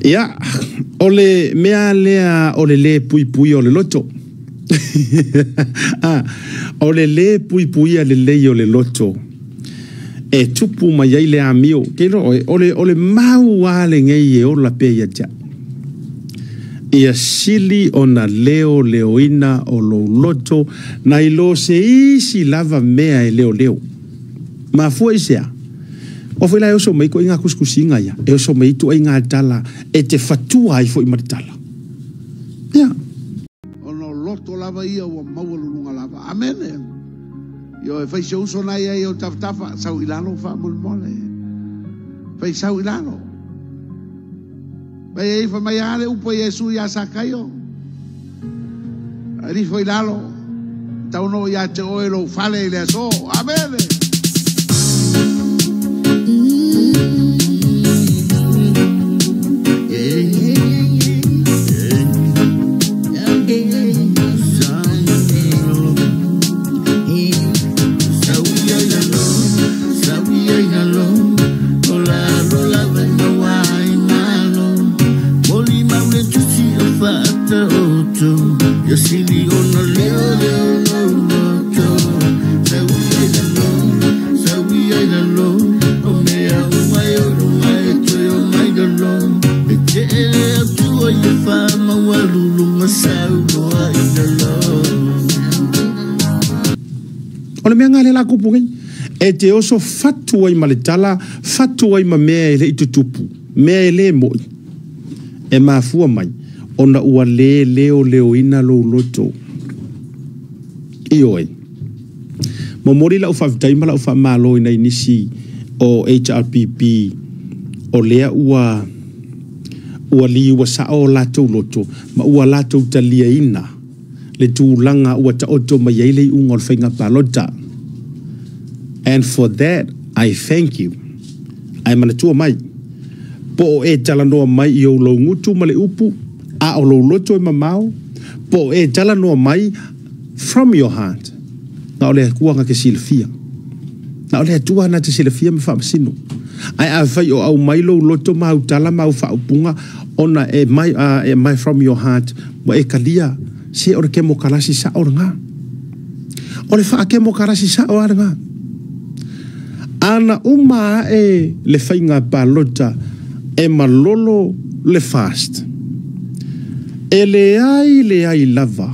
Ia, o le mea lea o le lē puipuia o le loto. O le lē puipuia lelei o le loto e tupu mai ai le amio. Ke iloa oe, o le mau lava lenei e ola pea ia te au. Ia sili ona leoleoina o lou loto nai lo se isi lava mea e leoleo. Mafua i se a? Aua foi la e oso mai ituaiga tusitusiga ia, e oso mai ituaiga tala e te fatua ai foi ma le tala. Ia. Ona o loto lava ia ua maualuluga lava. Amene. Ioe, fai si ou uso na ia i ou tafatafa, sau i lalo faamolemole. Fai sau i lalo. Fai ai, fai mai a le upu a Iesu iā Sakaio. Alifo i lalo, tau ona oo ia te oe lou fale i le aso. Amene. O le mea lena lea la kupu nei. E te oso fatu ai ma le tala, fatu ai ma mea e le i tutupu, mea e le mo'i, e mafua mai ona ua le leoleoina lou loto. Ioe. Momoli lau faafetai ma lau faamalo i nai nisi o HRPP o lea ua ua liua sa'o o latou loto ma ua latou taliaina le tulaga ua taoto mai ai le iuga o le faiga palota. And for that, I thank you. Ae manatua mai, po o e talanoa mai i ou lougutu ma le upu, a o lou loto e mamao, po o e talanoa mai from your heart, na o le Atua na te silafia. Na o le Atua na te silafia ma faamasino. Ae afai o aumai lou loto ma au tala ma au faaupuga ona e mai, e mai from your heart, ua e talia, se o le kemokarasi sa'o lena. O le faakemokarasi sa'o lava lena. Ana uma ae le faiga palota e malolo le FAST. E leai leai lava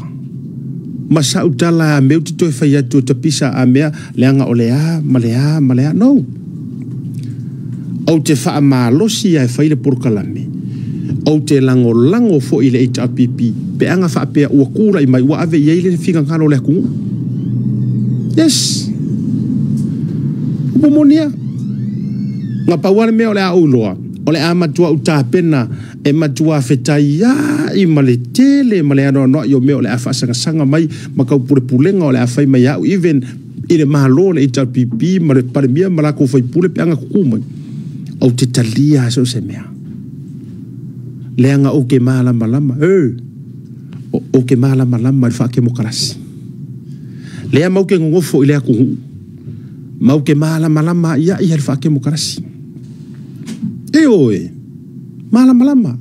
ma sa'u tala a mea ou te toe fai atu o tapisa a mea leaga o le a ma le a ma le a. No. Ou te faamalosi lava e fai le polokalame. Ou te lagolago foi i le HRPP pe aga faapea ua tulai mai ua ave i ai le finagalo o le atunuu. Yes. Upu moni lava. Na pau lava le mea o le a ou iloa, o le a matua ou tapena e matua fetaiai ma le tele ma le anoanoai o mea o le a faasagasaga mai ma taupulepulega o le a fai mai au even i le Malo o le HRPP ma le Palemia ma latou faipule pe aga tutu mai. Ou te talia lava so o se mea. Leaga ou te malamalama, e, ou te malamalama i le faakemokarasi. Lea matou te nonofo i le atunuu, matou te malamalama aiai i le faakemokarasi. Ioe, malamalama.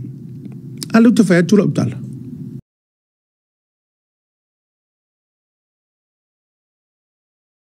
A lea ou te fai atu lau tala.